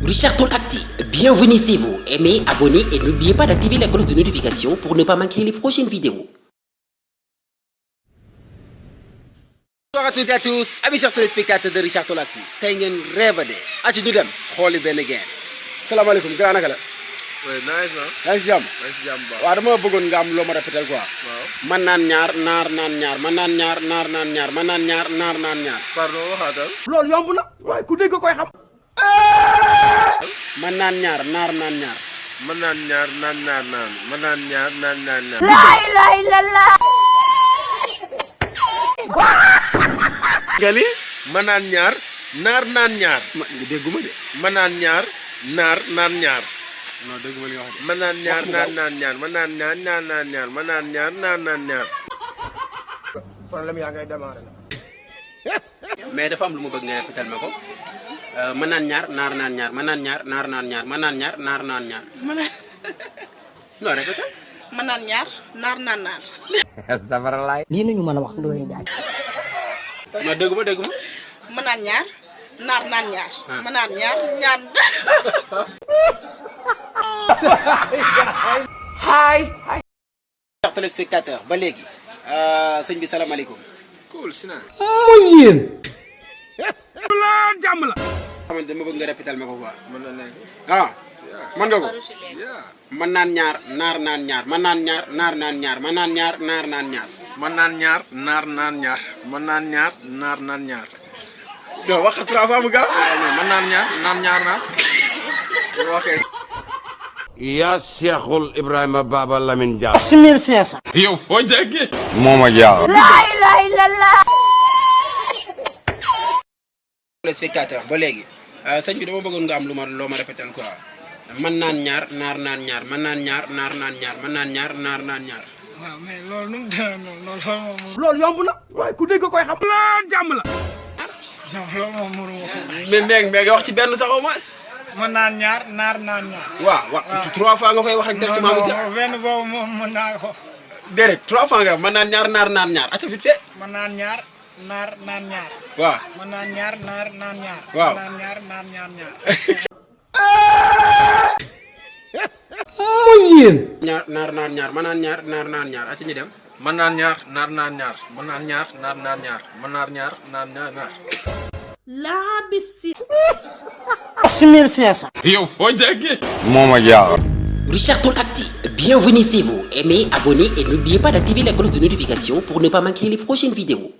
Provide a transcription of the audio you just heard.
Richard Toll Actu, bienvenue chez vous. Aimez, abonnez et n'oubliez pas d'activer la cloche de notification pour ne pas manquer les prochaines vidéos. Bonjour à toutes et à tous, amis chers téléspectateurs de Richard Toll Actu. Tey ngeen rêve de aci ñu dem xooli benn gain. Salaamaaleykum grand naka la. oui nice na. yaa ngi si jàmm. maa ngi si jàmm baax. waaw dama bëggoon nga am loo ma répéter quoi. waaw man naan ñaar naar naan ñaar man naan ñaar naar naan ñaar man naan ñaar naar naan ñaar. pardon waxaatal. loolu yomb na waaye ku dégg koy xam. man naan ñaar naar naan ñaar. mën naan ñaar naan naan naan mën naan ñaar naan naan ñaar. La ilaha illallah. gali mën naan ñaar naar naan ñaar. dégguma de. mën naan ñaar naar naan ñaar. non dégguma li nga wax de. mën naan ñaar naan naan ñaar mën naan ñaar naan naan ñaar mën naan ñaar naan naan ñaar. problème yaa ngay démarrer la. mais dafa am lu ma bëgg nga répéter ma ko. mën naan ñaar naar naan ñaar mën naan ñaar naar naan ñaar mën naan ñaar naar naan ñaar. non répéter. mën naan ñaar naar naan naar. lii nañu mën a wax Ndoye Ndiaye. non dégguma. mën naan ñaar naar naan ñaar. mën naan ñaar ñaar. chers téléspectateurs ba léegi. sëñ bi salaamaaleykum. cool si naa. xamante dama bëgg nga répéter ma ko quoi. mën na nekk. ah mën nga ko. yaa. mën naan ñaar naar naan ñaar mën naan ñaar naar naan ñaar mën naan ñaar naar naan ñaar. mën naan ñaar naar naan ñaar mën naan ñaar naar naan ñaar. non wax nga 3 fois mu gaaw. mën naan ñaar naan ñaar naa. ok. yaa Cheikhul Ibrahima Baba Lamine Dia. 6500. yow foo jéggee. moom ak yàlla. La ilaha illallah. téléspectateur ba léegi sëñ bi dama bëggoon nga am loo ma répéter quoi. mën naan ñaar naar naan ñaar mën naan ñaar naar naan ñaar mën naan ñaar naar naan ñaar. waaw mais loolu nu mu demee noonu loolu moom. loolu yomb na waaye ku dégg koy xam. jàmm la. non loolu moom mënu ma ko. mais nga wax ci benn sax au moins. mën naan ñaar naar naan ñaar. waaw 3 fois nga koy wax rek def ci maamu ja. benn boobu moom mën naa ko. déedéet 3 fois nga mën naan ñaar naar naan ñaar aca vite fait. mën naan ñaar naar naan ñaar. waaw. mën naan ñaar naar naan ñaar. waaw. mën naan ñaar naar ñaar ñaar. ñaar naar naan ñaar mën naan ñaar naar naan ñaar aca ñu dem. mën naan ñaar naar naan ñaar mën naan ñaar naar naan ñaar mën naan ñaar naar naan ñaar. 6500. yow foo jéggee. moom ak yàlla. Richard Toll Actu, bienvenue chez vous. Aimez, abonnez et n'oubliez pas d'activer la cloche de notification pour ne pas manquer les prochaines vidéos.